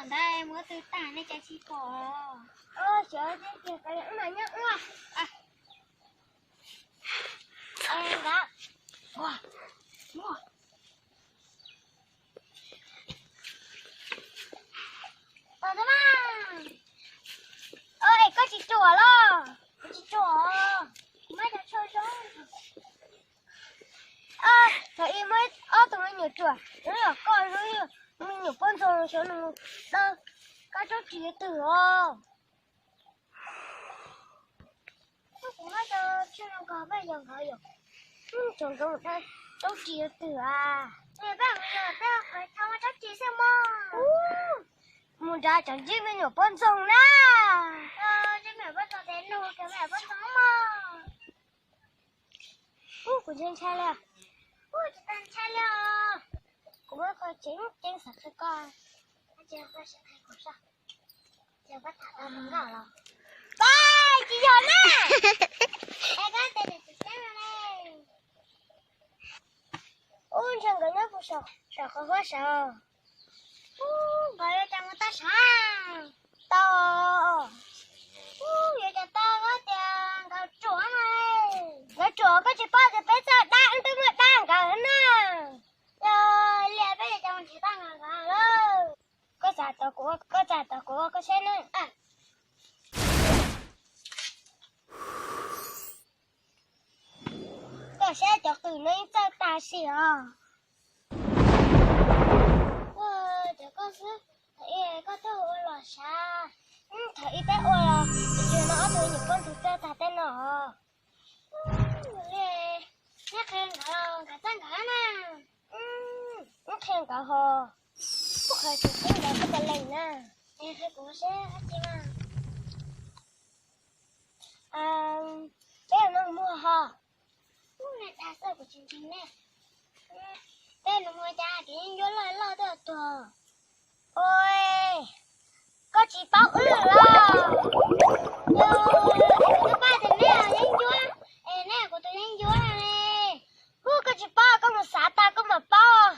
Ntawd muab twb tag nej cas tsis pom. Xyov tiag tiag, nyob ua. Ntawd. Tos ntawd mas. Es koj tsis ruam los? Kuv tsis ruam, kuv muab cov tsho zoo. Thaum ub muaj ob tug me nyuam ruam, hnub yog koj, hnub yog me nyuam poj ntxoog xyov nws dawb kab tsob ris twg os. Kuv muab cov tsho zoo nkauj peb yog nkawd yom. Tsob zoo, tsob ris twg a? Peb mus yog peb qhov thaum muaj tsob ris xwb mog. Mus nrad cov ntsib me nyuam poj ntxoog na. Ntsib me nyuam poj ntxoog ces nug cov me nyuam poj ntxoog mog. Ub, kuv ntshai ntshai li. Ub, tsis tau ntshai li os. Kuv muaj qhov tseeb tseeb xav qhia koj. Pab, tsis yog na. Ub, ntshe nkawd nyob puag saum qhov huab saud. Ub, nkawd yuav cas mus tau saud? Tau. Ub, yuav cas tau, koj tias nkawd ruam na. Nkawd ruam koj tsis paub tias peb txoj dab twb muaj dab nkawd na. Yog li peb yuav cas mus nrhiav tau nkawd lawm? Koj txav tau kuv, koj txav tau kuv, koj saib na. Koj saib cov qws no yeej txawj tag si os. Ua, cov koj xwb, thaum ub koj twb ua los sav. Thaum ub peb ua los, tus no ob tug nyuam poj ntxoog txawj tag tej no os. Li, neb qhia nkawd, nkawd txawj nkawd na. Wb qhia nkawd ho, kuv qhia tus tub ntawd koj puas lees na. Es qhia kuv seb dab tsi mas. Peb yog nus muag ho. Ub, nej dag xwb kuv tsis ntseeg nej. Peb nus muag cas kev yeeb ncuab loj loj twb tuag. Ua, koj tsis paub wb los? Yog es kuv twb paub tias neb yeeb ncuab, es neb kuv tus yeeb ncuab no ne. Ub, koj tsis paub, koj mus xav tag koj mam paub.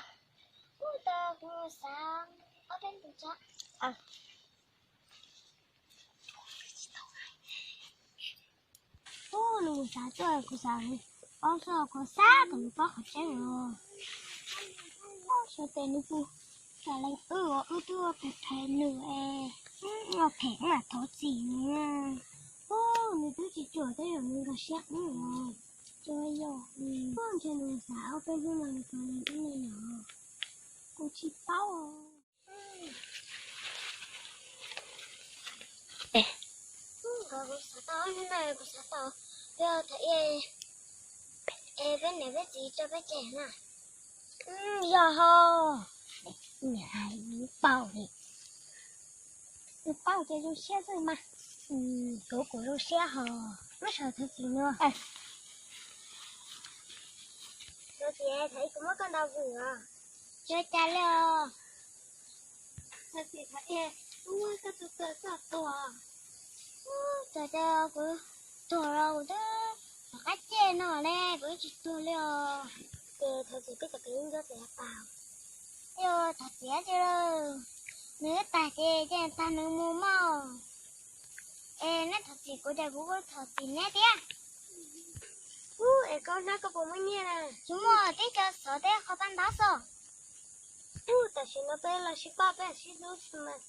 Ub, kuv mus xav ob peb tus tso. Ub, nws mus xav tuaj, kuv xav paub xwb, kuv xav kom nws paub qhov tseeb os. Ub, xyov tes nws puas kam lees wb, wb twb ua phem phem nws es, ua phem wb mam thov txim nws. Ub, nws twb tsis ruam tej zaum nws nkag siab wb os. Tsuas yog, ub, ntshe nws xav ob peb hnub no nws puas lees wb ne yom. Kuv tsis paub. Nkawd kuv xav tau, hnub no kuv xav tau, yog thaum ub es peb niam peb txiv tso peb tseg na. Yog ho, niam hais nws paub li. Nws paub ces zoo siab xwb mas. Kuv kuv zoo siab ho, muab saum thov txim no. Thov txim, thaum ub kuv muab koj ntaus vwm os. Tsis ua cas li os. Thov txim, thov txim, kuv muab koj tus kawm koj tuag. Ub, txawm tias kuv tuag los kuv twb rov qab ciaj no ne, kuv twb tsis tuag li os. Ces thov txim peb cov kev yeeb ncuab txiav tag. Yog thov txim dab tsi lawm, nws twb tag ces cia tag nws mus mog. Es neb thov txim kuv ces kuv kuj thov txim neb thiab. Ub, es koj hnab koj puas muaj nyiaj na? Tsis muaj, tib co xov thiab qhov paj ntaub xwb. Ub, tam sim no peb los sib pab peb sib hlub xwb mas.